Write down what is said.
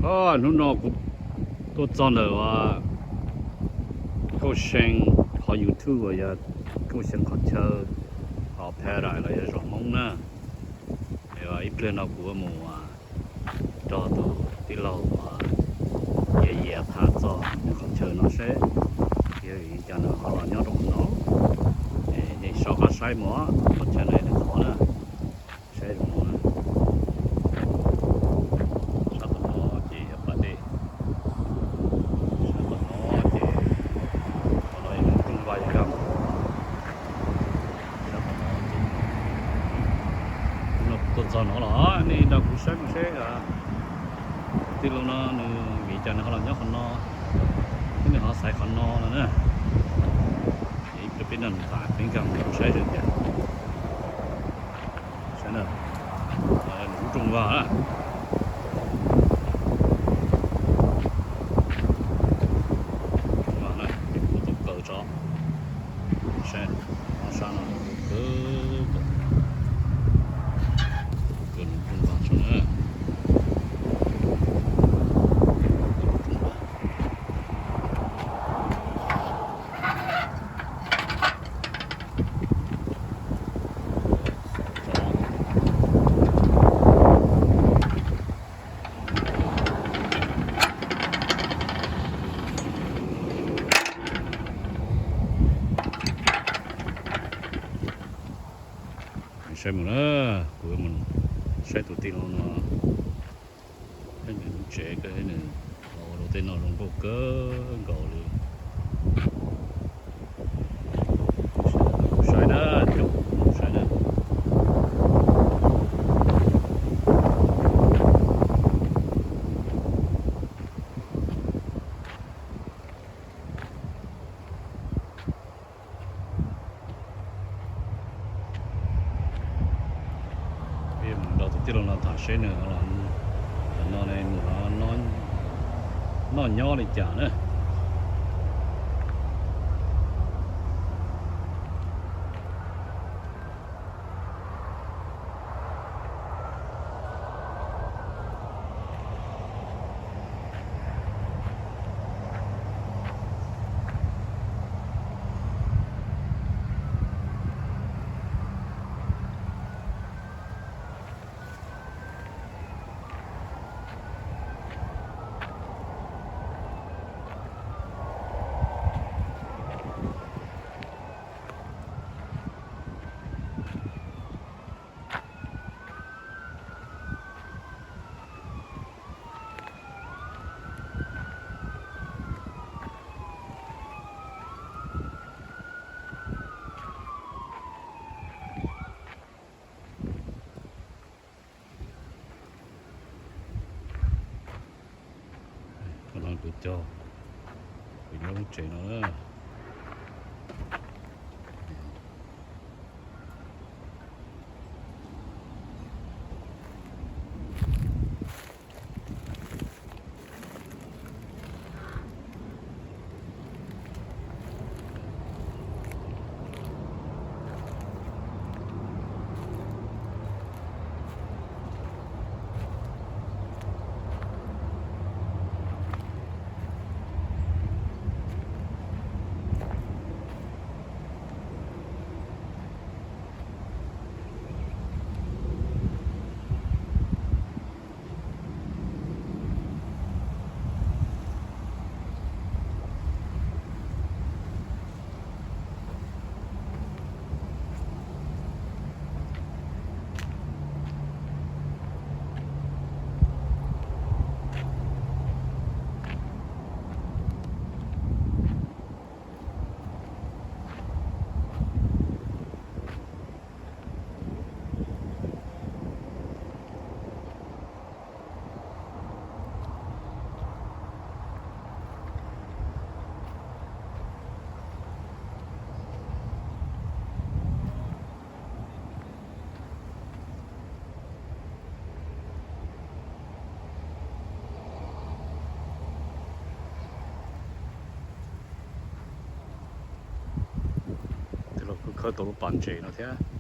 Hnub no kuv tuaj txog ntawm Kauj See, qhov YouTube uas yog Kauj See qhov chaw, qhov Paradise los yog zos Hmoob na. Ib pliag no kuv mus nrog tus tij laug Yias Yias tham txog qhov chaw no seb yog li cas nws ho los nyob rau qhov no. Nej sawv qab saib mus, qhov chaw no nws qhov na, saib zoo no. Sab tom no ces yog pas dej, sab tom no ces, tom no yog lub rooj vag yog gam. Tuaj txog no los nej nrog kuv saib mus seb tij laug no nws vim cas nws ho los nyob qhov no, thiab nws ho xaiv qhov no no na. Ib pliag peb nrog nws tham peb nkag mus saib seb tias, saib na, lub rooj vag na. Rooj vag na, kuv tau kaw tso, saib, sab no kawg, kaw rooj vag tso na. Saib mus na, kuv mus saib tus tij laug no, nws lub tsev, nws ua rau tej no zoo nkauj kawg nkaus li. Saib na, saib na. Peb mus nrog tus tij laug no tham seb nws, no nws noj nyob li cas na. Kuv cog, kuv nyob lub tsev no. Tij laug kuj khawb tau lub pas ntses no thiab.